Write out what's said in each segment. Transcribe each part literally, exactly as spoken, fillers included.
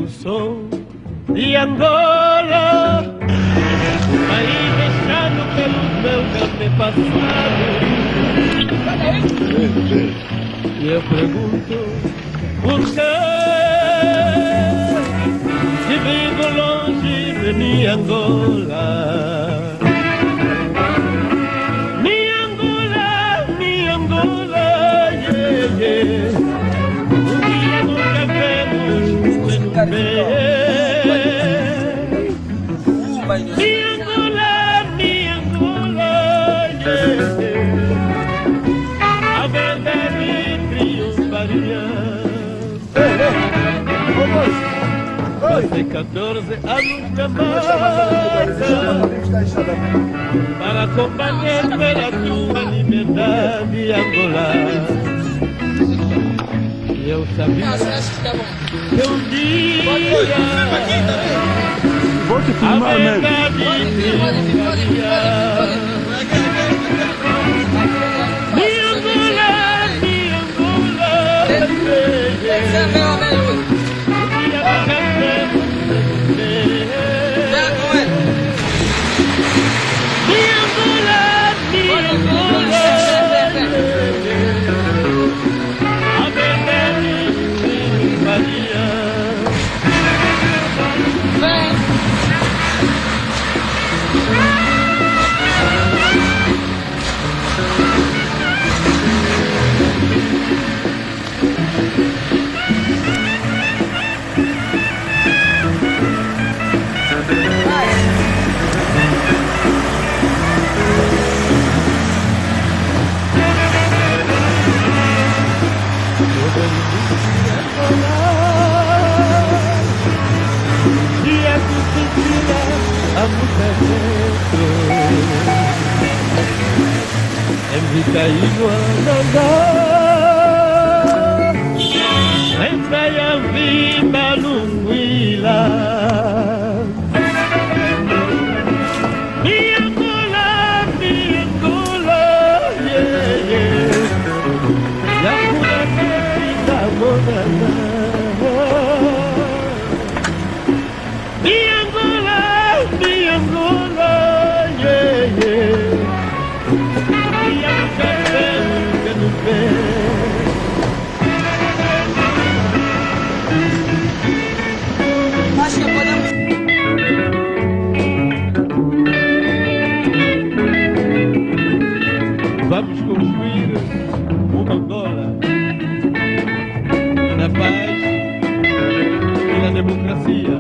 Sou de Angola, um país deixado pelos meus antepassados. E eu pergunto, por que que vivo longe de minha Angola? Minha Angola, minha Angola, yeah, yeah. Um dia nos devemos ver. Minha Angola, minha Angola, yeah, yeah. A verdade triunfaria. Passei catorze anos na mata para combater pela tua liberdade, Angola. E eu sabia que um dia a verdade triunfaria. Dia que se tira a muita gente. Invita igual nada. Embaya vimba lungwila. Miangola, Miangola, yeah, yeah. Yakuna kei kamonana. Miangola, Miangola, yeah, yeah. Miangola, Miangola. Vamos construir uma Angola na paz e na democracia.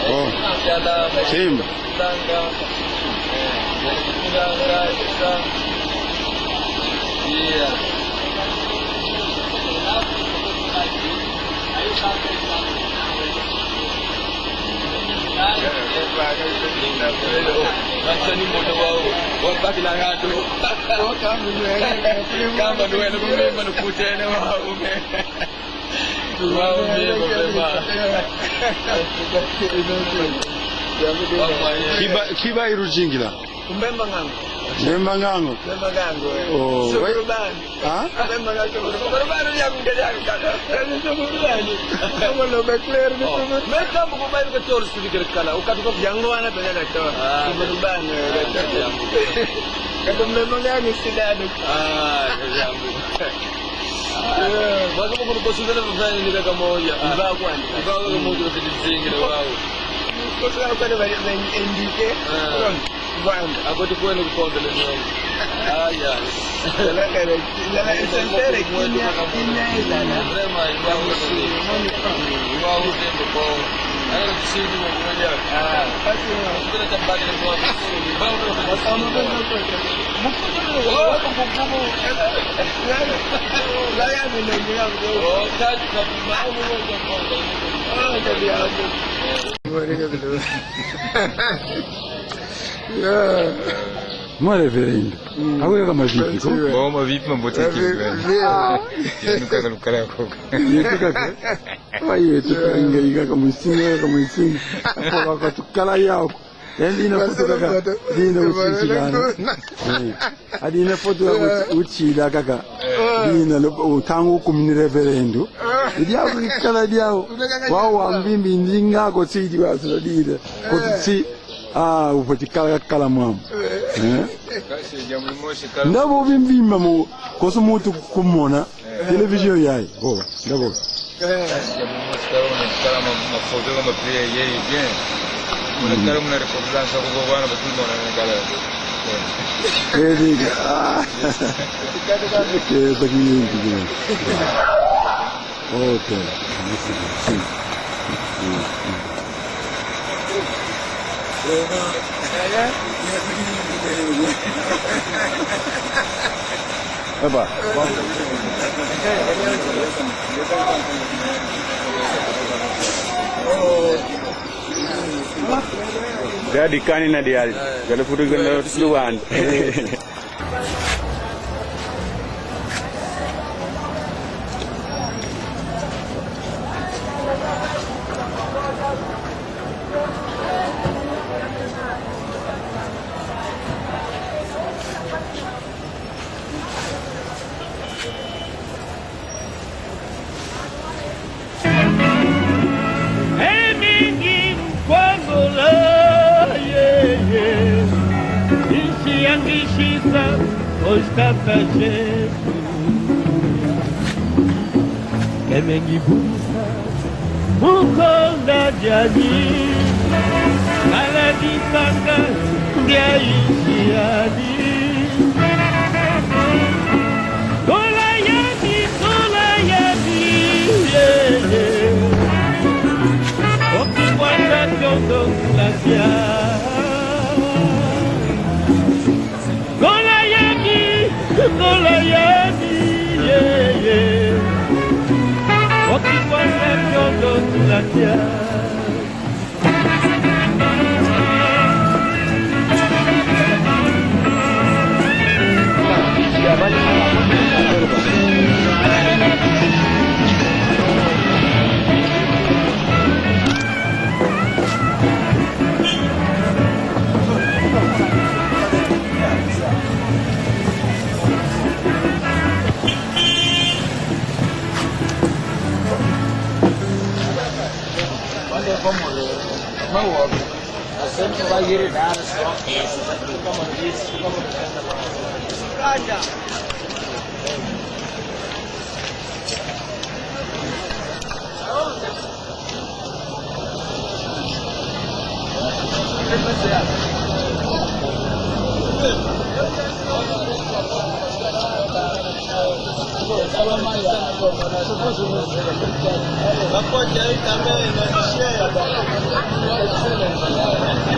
Oh. Simba. Kiba, kiba iruzingila. Ku Mbemba Ngangu. Mbemba Ngangu. Mbemba Ngangu, eh. Oh, Suburubani. Ah? Mbemba Ngangu, Suburubani. Suburubani ya kuke ya kuke. Suburubani. Kama lo be clair ni Suburubani. Mais kama kubayi ke tolo sudi kele kala. Ukatuka yango wana bena da to. Ah. Suburubani, eh, da to. Kama Mbemba Ngangu sidado. Ah, ya jambo. Eh. Mwa kama kuna possibilité kufanya ni kaka moja. Ah. Iba kwani. Iba kaka moja kwa kiti zingi na wao. Kosa kwa ba indiquer. Ah. Bon. Bon. Ako tu kwenda kukonda le nyongo. Ah, ya. Lala kare, lala essentiel, kimia, kimia ezala. Vraiment, il va vous aider. Il va vous aider, bon. Ana kusudi mwa kumoja. Ah, parce que kuna tabaki na kwa. Ba una kwa. Mukutano wa kwa kwa. Lala, lala, lala. Oh, tatu na kwa. Ah, tabia. Yeah. Mwa reverendo. Mm. Awe kama vipi ko? Bon, ma vipi, mambote. Reverendo. Nukaka lukala koko. Nukaka. Wa yeto kanga iga ka musinga, ka musinga. Apo ka tukala yau. Yandi ina foto kaka, dina uchichigana. Eh. Adi ina foto ya uchi-, uchila kaka. Dina lo, o, ntangu kumi ni referendo. Idi yau kikala diau. Wa, wa mbimbi ndinga ko si idi wa sila dina. Ko si, ah, ufweti kala, kala mwamu. Eh? Ndabo bimbi mamo, ko so muntu kumona. Télévision yayi. Boba, ndabo. Eh, diga, ah. Ok, está aqui dentro, né? Ok. Sim, sim. Sim, sim. Epa. Dia dikani na dia, dia le futu ganda luan. Emingi mkwangula, ye, ye. Insi yangishisa, ostapa Jesu. Emengi busa, mukonda diani. Kala disanga, dia insi yani. Tola yandi, tola yandi, yeah, yeah. Oki kwanda kyondo kulasia. Tola yandi, tola yandi, yeah, yeah. Oki kwanda kyondo kulasia.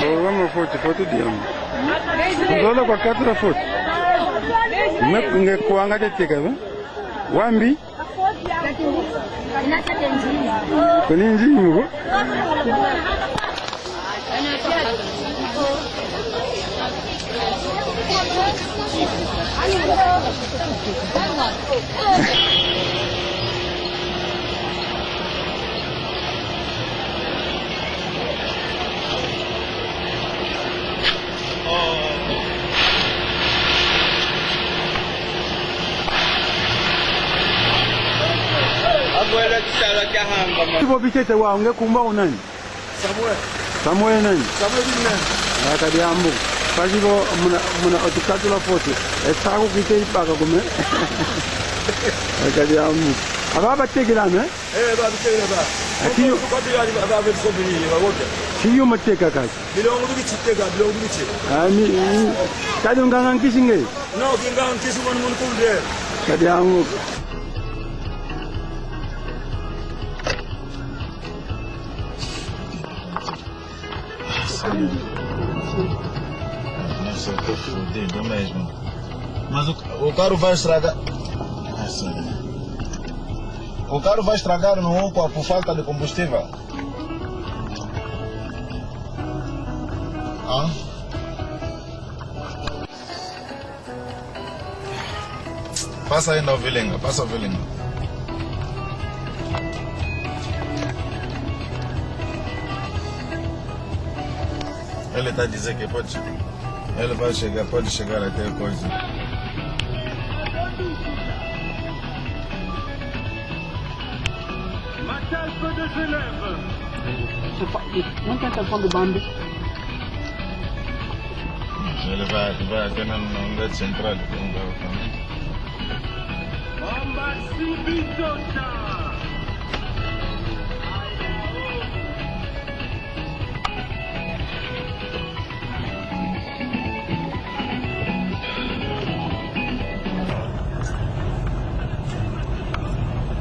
Ova mafoto, foto diambu. Nzola kwa katula foto. Nge kwanga teteka, eh? Wambi? Kuni nzimbu ko? Akwela kisala kia hamba ma- Tibo bitete wa, nge kumba o nani? Samuel. Samuel nani? Samuel Binene. Ah, ka diambu. Mpasi vo muna, muna otukatula foto. E saku kite ibaka kume. Ah, ka diambu. Aba batekela me? Eh, ba bitele ba. Ati yo. Tukatula ba, ba, ba, ba, ba, ba, ba, ba. Ti yo mateka kati. Bilongo bikiti teka, bilongo bikiti. Ah, mi, mi, kadi nganga nkisi nge? No, kinganga nkisi mwana mwana kunde. Ka diambu. Ah, Senhor. Não sei o que eu fui, doido mesmo. Mas o, o carro vai estragar. Ah, Senhor. O carro vai estragar no Uqua por falta de combustível. Ah? Passa aí na Ovilenga, passa Ovilenga. T'as dit que pode, ele vai chegar, pode chegar até coisa. Matal peu de Genève. C'est pas, non, t'as pas de bande. Ele vai, vai até na, na unidade central, tem um carro também. Bomba subitosa.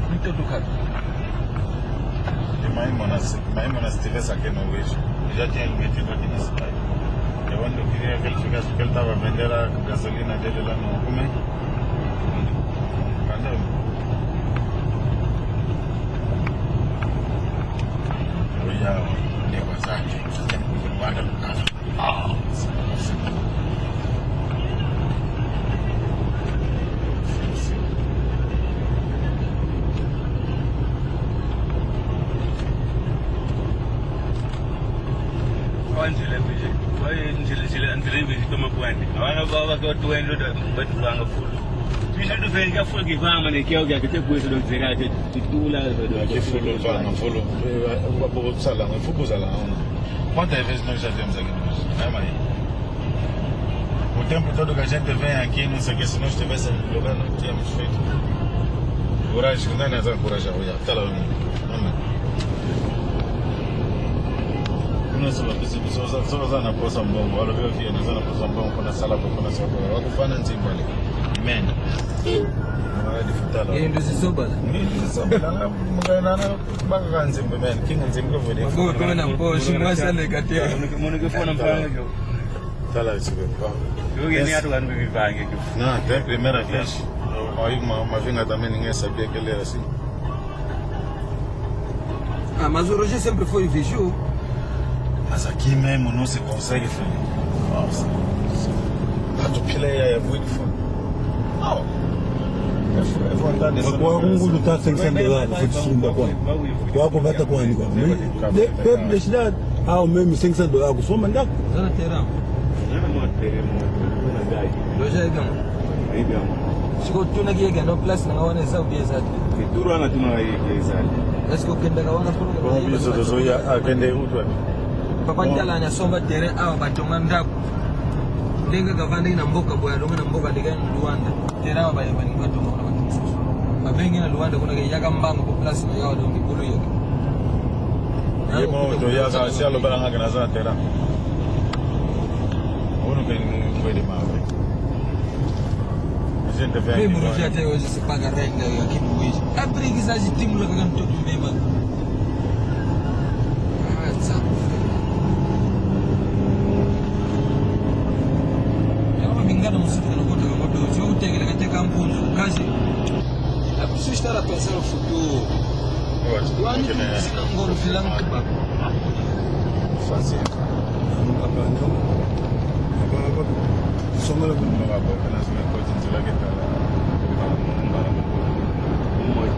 Muito educado. E mais, mano, se, mais, mano, se tivesse aqui no Uísque, eu já tinha metido aqui nesse pai. Eu, quando eu queria que ele ficasse, porque ele tava a vender a gasolina dele lá no, como é? Cadê? Eu ia, eu ia passar aqui. Guarda no carro. Kwa nzila mbili. Kwa nzila, nzila, nzila mbili toma kwandi. Abana baba kwa twendo da, batuvanga fulu. Biso tuvanga fulu kivanga ne kiau kia kete kweso do zera ke titula do. Kifulu vanga fulu. Eh, wa, wa, bo sala, fulu sala, ona. Quantas vezes nós já viemos aqui no Brasil? Não é, Maria? O tempo todo que a gente vem aqui, não sei o que, se nós tivéssemos lugar, não tínhamos feito. Coragem, não é nada coragem, olha, tá lá, não é? Kuna sala pisi, sala, sala, sala na posa mbongo, wala vyo vyo, na sala posa mbongo, kuna sala, kuna sala, wala kufana nzimba le. Amen. Wala di futala. Yeye ndio zisoba. Ndio zisoba, na, na, na, na, baka nzimba, man. Kinga nzimba vyo. Mabo, kwa na mpo, shimwa sale kati. Mwana kifona mfanga. Tala, isso, bem. Yo, que nem a tu, não vive bem, que... Não, até a primeira vez. Aí, uma, uma vinga também, ninguém sabia que ele era assim. Ah, mas o Roger sempre foi vigia. Mas aqui mesmo não se consegue, filho. Nossa. Tanto pila é muito fundo. Não. É fu-, é vontade de... Mas qual é o mundo tá sem sendo lá, foi de sumba, qual? Qual é a conversa com ele, qual? Mas de, de, de cidade. Ah, o mesmo sem sendo lá, com sua mandar. Zona terrain. Zona terrain, zona gari. Roger, é bem. Siko tuna kiye kendo place na wana eza ou bien eza te? Tuna tuna ye ke eza. Est-ce que okendaka wana pour... Bon, biso tozoya akende utwa. Papa Ntala na somba terrain awa batonga ndako. Ndenge kavandi na mboka boya, longa na mboka ndenge na Luanda. Terrain awa baye baninga batonga na bato mosusu. Babengi na Luanda kuna ke yaka mbangu pour place na yawa donc bulu yaka. Ye mo toyaka, si alobelanga ke naza na terrain. Ono ke ni kwede mawe. Gente vem aqui. Mimi Roger até hoje se paga renda aqui no mês. Abriga essa estímula que eu não tô mesmo. Ah, sabe. Yawa mingana musutu na kota kwa dozi. Yo utekele kateka mpunzu, kazi. La preciso estar a pensar o futuro. Wani zina ngolo filanki ba. Facile. Apa, apa, apa. Songola ku. Mwa ba, kana sina koti nzila ke tala. Mbala, mbala, mbala.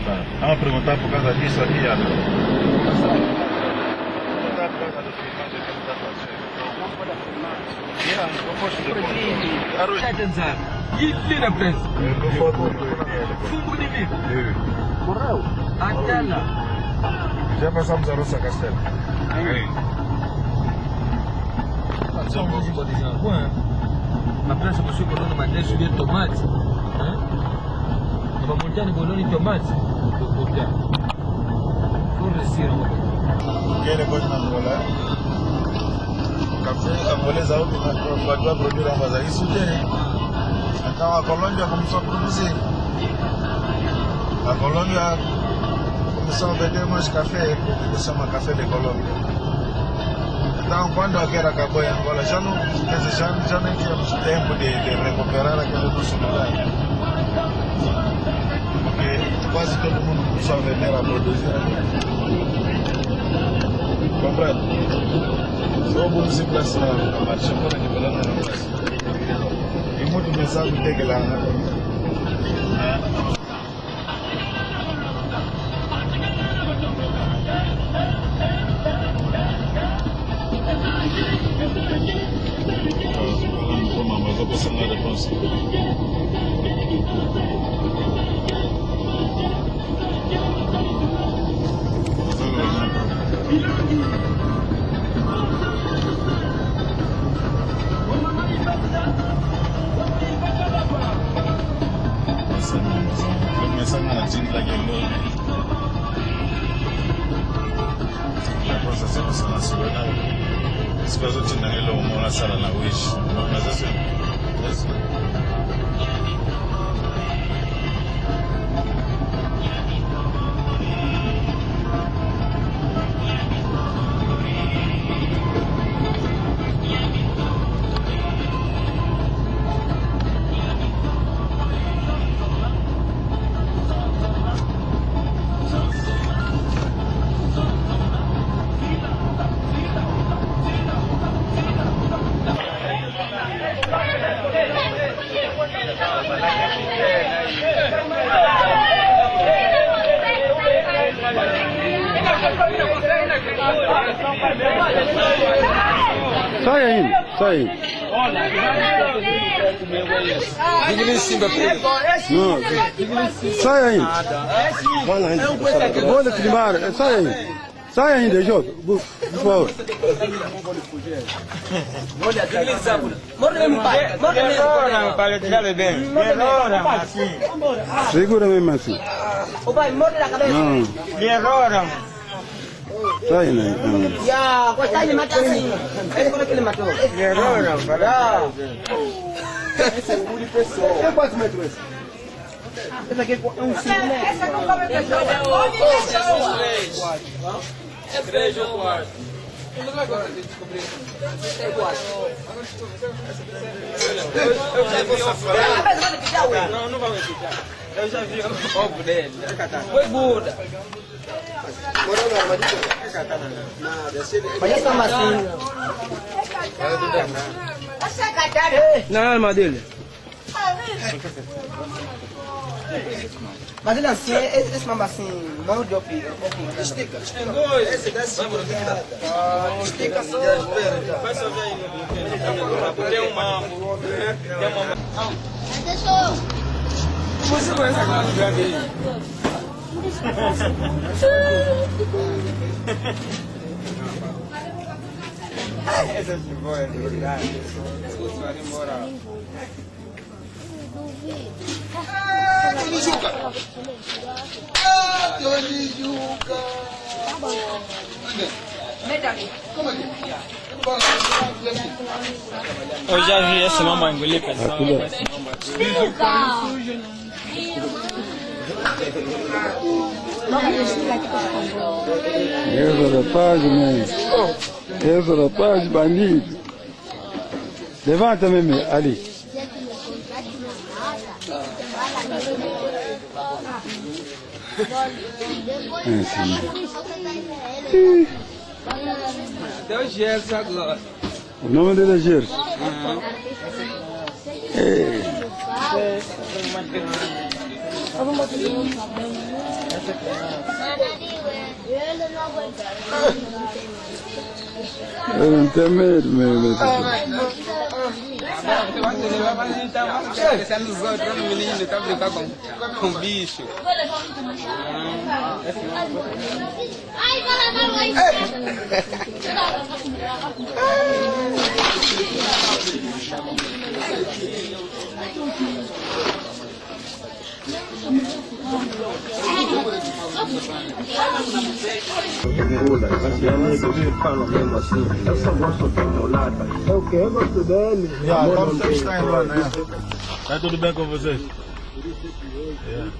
Tá. Ah, perguntar por causa disso aqui, Ana. Perguntar por causa do filmagem que ele tá fazendo. Não pode filmar. Arroz. Sete anos. Yitli na prince. Fumbu ni vi. Morreu. Atala. Já passamos a Roça Castelo. Aí. São os bodes na rua. Na prince, você colou numa dez de tomate. Hein? Numa montanha de boloni tomate. Por, por, por. Kele kwa na Angola. Café angolais, a outra, a produzir, mas isso tem. Então a Colômbia começou a produzir. A Colômbia começou a vender mais café, que se chama Café de Colômbia. Então, quando a guerra acabou em Angola, já não, quer dizer, já, já nem tínhamos tempo de, de recuperar aquele nosso lugar. Porque quase todo mundo começou a vender, a produzir. Compreende? Só vou se place na marcha, para que pela na place. E muito pensado que tem que lá, né? Toma, mas eu vou ser uma responsa. Sikoyo azotinda nge eloko moko nasala na Wish. Mona sasa. Yes. Sai ainda, sai ainda. Não. Sai ainda. Olha, Climar, sai ainda. Sai ainda, Jô, por, por favor. Olha, Climar, sai. Morre mesmo, pai. Morre mesmo. Não, pai, tira bem. Segura mesmo assim. Ô, pai, morre na cabeça. Não. Sai, né? Não. Ya, kwa tani matasi. Esse quando é que ele matou? Ya. Tem quantos metros esse? Esse aqui é um filme. Três ou quatro. Não, não vai me quitar. Eu já vi o povo dele. Foi gorda. Mas essa macinha. Não, armadilha. Mas ele assim, esse, esse mambo assim, mão de opi, opi. Estica. Estica só. Tem um mambo. Tem um mambo. Você conhece aquela grande aí? Essa é de boa, é verdade. Vai embora. Ah, Tony Juca! Ah, Tony Juca! Eu já vi esse mambo a engolir pessoal. Esse rapaz, man. Esse rapaz, bandido. Levanta mesmo ali. É, sim. Até o Gerson agora. O nome dele é Gerson. Aham. É. Eu não tenho medo mesmo. Quando ele vai visitar, mas esquecendo os outros, o menino tá a brincar com, com bicho. Ok, eu gosto dele. Yeah, como vocês estão em Luanda, yeah? Tá tudo bem com vocês? Yeah.